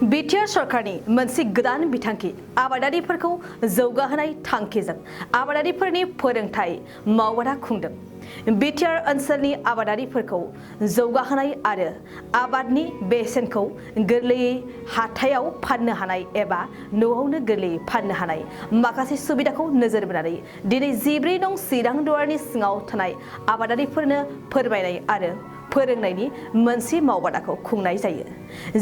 BTR सरकारनि मोनसे गोदान बिथांखि आबादारिफोरखौ जौगाहोनाय थांखिजों आबादारिफोरनि फोरोंथाय मावबादा खुंदों। बिटिआर ओनसोलनि आबादारिफोरखौ जौगाहोनाय आरो आबादनि बेसेनखौ गोरलैयै हाथायाव फाननो हानाय एबा न'आवनो गोरलैयै फाननो हानाय माखासे सुबिदाखौ नोजोर बोनानै दिनै 14 नं चिरां दुवारनि सिङाव थानाय आबादारिफोरनो फोरमायनाय आरो फोरोंनायनि मोनसे मावबादाखौ खुंनाय जायो।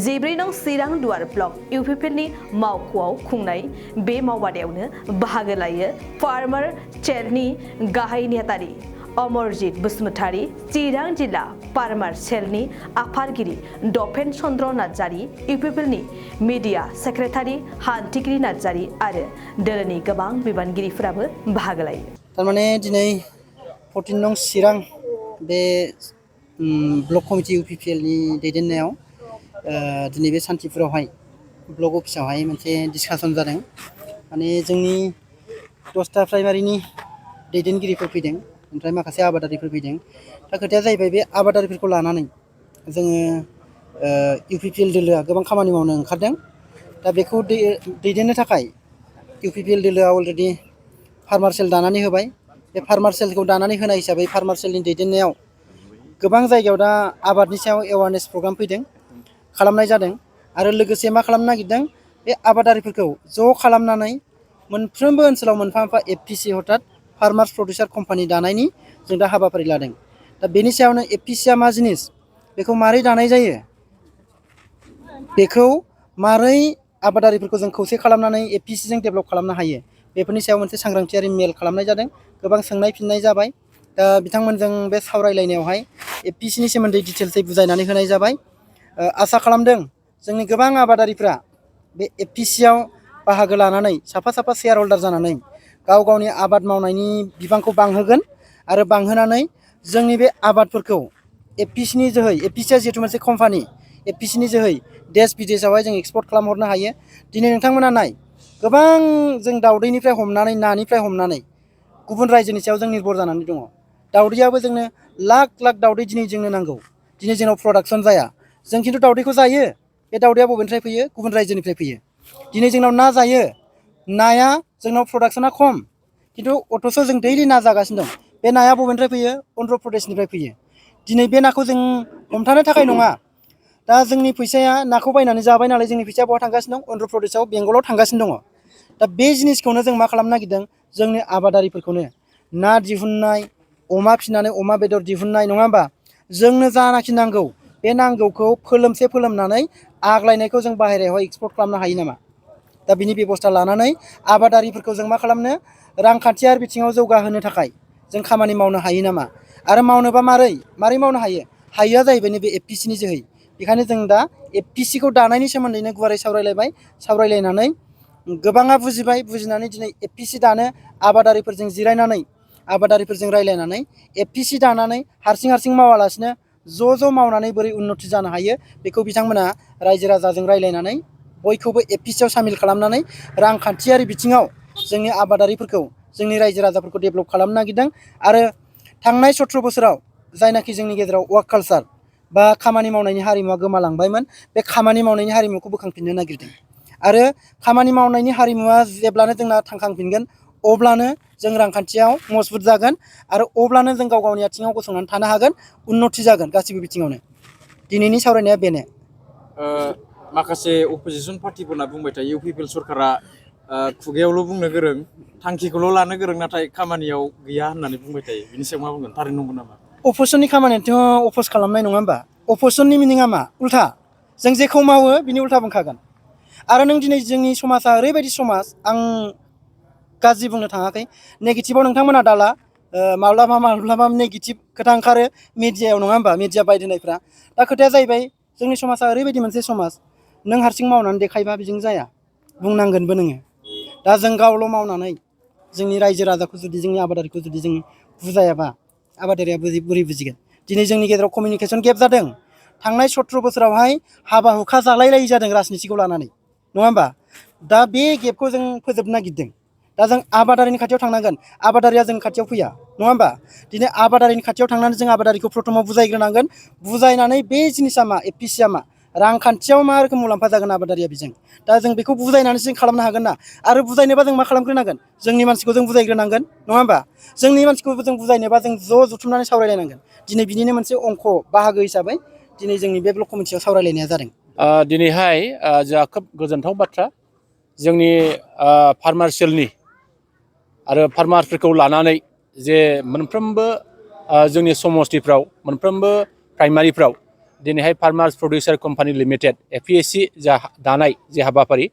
14 नं चिरां दुवार ब्लक इउपिपिएलनि मावख'आव खुंनाय बे मावबादायावनो बाहागो लायो फार्मार सेलनि गाहाय नेहाथारि अमरजित बसुमतारी, चिरां जिल्ला फार्मार सेलनि आफादगिरि दपेन चन्द्र नार्जारी, इउपिपिएलनि मिडिया सेक्रेटारि हान्थिगिरि नार्जारी आरो दोलोनि गोबां बिबानगिरिफोराबो बाहागो लायो। थारमाने दिनै 14 नं चिरां बे ब्लक कमिटि इउपिपिएलनि दैदेननायाव दिनै बे सान्थिफुरावहाय ब्लक अफिसावहाय मोनसे डिसकासन जादों। माने जोंनि 10टा प्राइमारिनि दैदेनगिरिफोर फैदों, ओमफ्राय माखासे आबादारिफोर फैदों। दा खोथाया जाहैबाय बे आबादारिफोरखौ लानानै जोङो इउपिपिएल दोलोआ गोबां खामानि मावनो ओंखारदों। दा बेखौ दैदेननो थाखाय इउपिपिएल दोलोआ अलरेडि फार्मार सेल दानानै होबाय। बे फार्मार सेलखौ दानानै होनाय हिसाबै फार्मार सेलनि दैदेननायाव गोबां जायगायाव दा आबादनि सायाव एवारनेस प्रग्राम फैदों, खालामनाय जादों। आरो लोगोसे मा खालामनो नागिरदों, बे आबादारिफोरखौ ज' खालामनानै मोनफ्रोमबो ओनसोलाव मोनफा मोनफा एफपिसि अर्थात फार्मार्स प्रडिउसार कम्पानि दानायनि जों दा हाबाफारि लादों। दा बेनि सायावनो एफपिसिआ मा जिनिस, बेखौ मारै दानाय जायो, बेखौ मारै आबादारिफोरखौ जों खौसे खालामनानै एफपिसिजों डेभेलप खालामनो हायो, बेफोरनि सायाव मोनसे सांग्रांथियारि मेल खालामनाय जादों। गोबां सोंनाय फिननाय जाबाय। दा बिथांमोनजों बे सावरायलायनायावहाय एफपिसिनि सोमोन्दै डिटेल्सै बुजायनानै होनाय जाबाय। आसा खालामदों जोंनि गोबां आबादारिफ्रा बे एफपिसिआव बाहागो लानानै साफा साफा शेयार हल्डार जानानै गाव गावनि आबाद मावनायनि बिबांखौ बांहोगोन आरो बांहोनानै जोंनि बे आबादफोरखौ एफपिसिनि जोहै, एफपिसिआ जिहेतु मोनसे कम्पानि, एफपिसिनि जोहै देश बिदेशआवहाय जों एक्सपर्ट खालामहरनो हायो। दिनै नोंथांमोना नाय, गोबां जों दाउदैनिफ्राय हमनानै नानिफ्राय हमनानै गुबुन रायजोनि सायाव जों निर्भर जानानै दङ। दाउदैयाबो जोंनो लाख लाख दाउदै दिनै जोंनो नांगौ। दिनै जोंनाव प्रडाक्सन जाया, जों खिन्थु दाउदैखौ जायो। बे दाउदैया बबेनिफ्राय फैयो? गुबुन रायजोनिफ्राय फैयो। दिनै जोंनाव ना जायो, नाया जोंनाव प्रडाक्सना खम, खिन्थु अथ'स' जों दैलि ना जागासिनो दं। बे नाया बबेनिफ्राय फैयो? अन्ध्र प्रदेशनिफ्राय फैयो। दिनै बे नाखौ जों हमथानो थाखाय नङा, दा जोंनि फैसाया नाखौ बायनानै जाबाय नालाय जोंनि फैसाया बहा थांगासिनो दं? अन्ध्र प्रदेशआव, बेंगलाव थांगासिनो दङ। दा बे जिनिसखौनो जों मा खालामनो नागिरदों, जोंनि आबादारिफोरखौनो ना दिहुननाय, अमा फिसिनानै अमा बेदर दिहुननाय, नङा होमबा? जोंनो जानाखि नांगौ, बे नांगौखौ फोलोमनानै आग्लायनायखौ जों बाहेरायावहाय एक्सपर्ट खालामनो हायो नामा? दा बिनि बेबस्था लानानै आबादारिफोरखौ जों मा खालामनो, रांखान्थियारि बिथिङाव जौगाहोनो थाखाय जों खामानि मावनो हायो नामा? आरो मावनोबा मारै मावनो हायो? हायोआ जाहैबाय नैबे एफपिसिनि जोहै। बेखायनो जों दा एफपिसिखौ दानायनि सोमोन्दैनो गुवारै सावरायलायबाय। सावरायलायनानै गोबाङा बुजिबाय, बुजिनानै दिनै एफपिसि दानो आबादारिफोरजों जिरायनानै, आबादारिफोरजों रायलायनानै एफपिसि दानानै हारसिं मावालासिनो ज' मावनानै बोरै उन्नति जानो हायो, बेखौ बिथांमोना रायजो राजाजों रायलायनानै बयखौबो एफपिसिआव सामिल खालामनानै रांखान्थियारि बिथिङाव जोंनि आबादारिफोरखौ, जोंनि रायजो राजाफोरखौ डेभेलप खालामनो नागिरदों। आरो थांनाय 17 बोसोराव जायनाखि जोंनि गेजेराव वार्क कालचार बा खामानि मावनायनि हारिमुवा गोमालांबायमोन, बे खामानि मावनायनि हारिमुखौ बोखांफिननो नागिरदों। आरो खामानि मावनायनि हारिमुवा जेब्लानो जोंना थांखांफिनगोन, अब्लानो जों रांखान्थियाव मजबुत जागोन आरो अब्लानो जों गाव गावनि आथिङाव गसंनानै थानो हागोन, उन्नति जागोन गासिबो बिथिङावनो। दिनैनि सावरायनाया बेनो। माखासे अपोजिसन पार्टिफोरना बुंबाय थायो इउपिपिएल सरकारा खुगायावल' बुंनो गोरों, थांखिखौल' लानो गोरों, नाथाय खामानियाव गैया होननानै बुंबाय थायो। बिनि सायाव मा बुंगोन? थारैनो नंगौ नामा? अपोजिसननि खामानियाथ' अपोज खालामनाय नङा होमबा? अपोजिसननि मिनिङा मा? उल्था। जों जेखौ मावो बिनि उल्था बुंखागोन। आरो नों दिनै जोंनि समाजा ओरैबायदि समाज, आं गाज्रि बुंनो थाङाखै, नेगेटिभाव नोंथांमोना दाला, माब्लाबा नेगेटिभ खोथा ओंखारो मिडियायाव, नङा होमबा? मिडिया बायदिनायफ्रा। दा खोथाया जाहैबाय, जोंनि समाजा ओरैबायदि मोनसे समाज, नों हारसिं मावनानै देखायबा बेजों जाया, बुंनांगोनबो नोङो। दा जों गावल' मावनानै जोंनि रायजो राजाखौ जुदि, जोंनि आबादारिखौ जुदि जों बुजायाबा, आबादारिया बोरै बुजिगोन? दिनै जोंनि गेजेराव कमिउनिकेसन गेप जादों। थांनाय 17 बोसोरावहाय हाबा हुखा जालायलायि जादों राजनितिखौ लानानै, नङा होमबा? दा बे गेपखौ जों फोजोबनो नागिरदों। दा जों आबादारिनि खाथियाव थांनांगोन, आबादारिया जोंनि खाथियाव फैया, नङा होमबा? दिनै आबादारिनि खाथियाव थांनानै जों आबादारिखौ प्रथमाव बुजायग्रोनांगोन। बुजायनानै बे जिनिसा मा, एफपिसिआ मा, रांखान्थियाव मा रोखोम मुलाम्फा जागोन आबादारिया बेजों दा जों बेखौ बुजायनानैसो जों खालामनो हागोन ना आरो बुजायनोबा जों मा खालामग्रोनांगोन जोंनि मानसिखौ जों बुजायग्रोनांगोन नङा होमबा जोंनि मानसिखौ जों बुजायनोबा जों ज' जुथुमनानै सावरायलायनांगोन दिनै बिनिनो मोनसे अंख बाहागो हिसाबै दिनै जोंनि बे ब्लक कमिटियाव सावरायलायनाया जादों दिनैहाय जोंहा खोब गोजोनथाव बाथ्रा जोंनि फार्मार सेलनि आरो फार्मारफोरखौ लानानै जे मोनफ्रोमबो जोंनि समस्तिफ्राव मोनफ्रोमबो प्राइमारिफ्राव दिनैहाय farmers producer company limited APSC जा दानाय जे हाबाफारि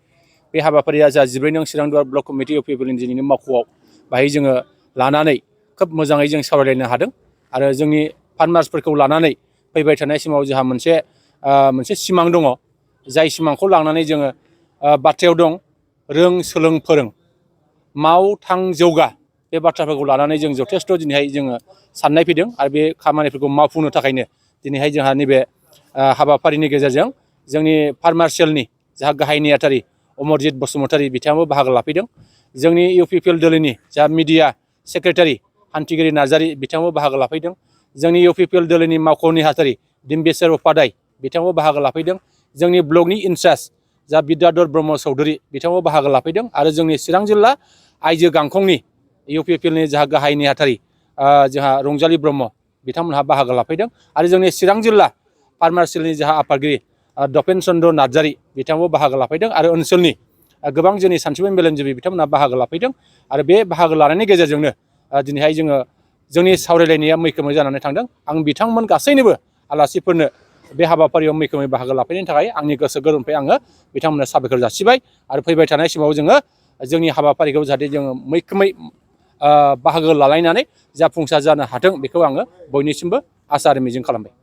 बे हाबाफारिया जा 14 नं चिरांदुवार ब्लक कमिटि अफ पिपल दिनैनि मावख'आव बाहाय जोङो लानानै खोब मोजाङै जों सावरायलायनो हादों आरो जोंनि फार्मार्सफोरखौ लानानै फैबाय थानाय समाव जोंहा मोनसे सिमां दङ जाय सिमांखौ लानानै जोङो बाथ्रायाव दं रों सोलों फोरों माव थां जौगा बे बाथ्राफोरखौ लानानै जों जथेस्थ' दिनैहाय जोङो साननाय फैदों आरो बे खामानिफोरखौ मावफुंनो थाखायनो दिनैहाय जोंहा नैबे हाबाफारिनि गेजेरजों जोंनि फार्मार सेलनि जा गाहाय नेहाथारि अमरजित बसुमतारी बिथाङाबो बाहागो लाफैदों जोंनि इउपिपिएल दोलोनि जा मिडिया सेक्रेटारि हान्थिगिरि नार्जारि बिथाङाबो बाहागो लाफैदों जोंनि इउपिपिएल दोलोनि मावख' नेहाथारि डिम्बेश्वर उपाध्याय बिथाङाबो बाहागो लाफैदों जोंनि ब्लकनि इनचार्ज जा बिद्याधर ब्रह्म चौधुरी बिथाङाबो बाहागो लाफैदों आरो जोंनि चिरां जिल्ला आइजो गांखंनि इउपिपिएलनि जा गाहाय नेहाथारि जोंहा रंजालि ब्रह्म बिथांमोनहा बाहागो लाफैदों आरो जोंनि चिरां जिल्ला फार्मार सेलनि जाहा आफादगिरि दपेन चन्द्र नार्जारि बिथाङाबो बाहागो लाफैदों आरो ओनसोलनि गोबां जोंनि सानसुमै मेलेमजिबि बिथांमोनहा बाहागो लाफैदों आरो बे बाहागो लानायनि गेजेरजोंनो दिनैहाय जोंनि सावरायलायनाया मैखोमै जानानै थांदों आं बिथांमोन गासैनोबो आलासिफोरनो बे हाबाफारियाव मैखोमै बाहागो लाफैनायनि थाखाय आंनि गोसो गोरबोनिफ्राय आङो बिथांमोननो साबायखर जासिबाय आरो फैबाय थानाय समाव जोङो जोंनि हाबाफारिखौ जाहाथे जोङो मैखोमै बाहागो लालायनानै जाफुंसार जानो हाथों बेखौ आङो बयनिसिमबो आसा आरो मिजिं खालामबाय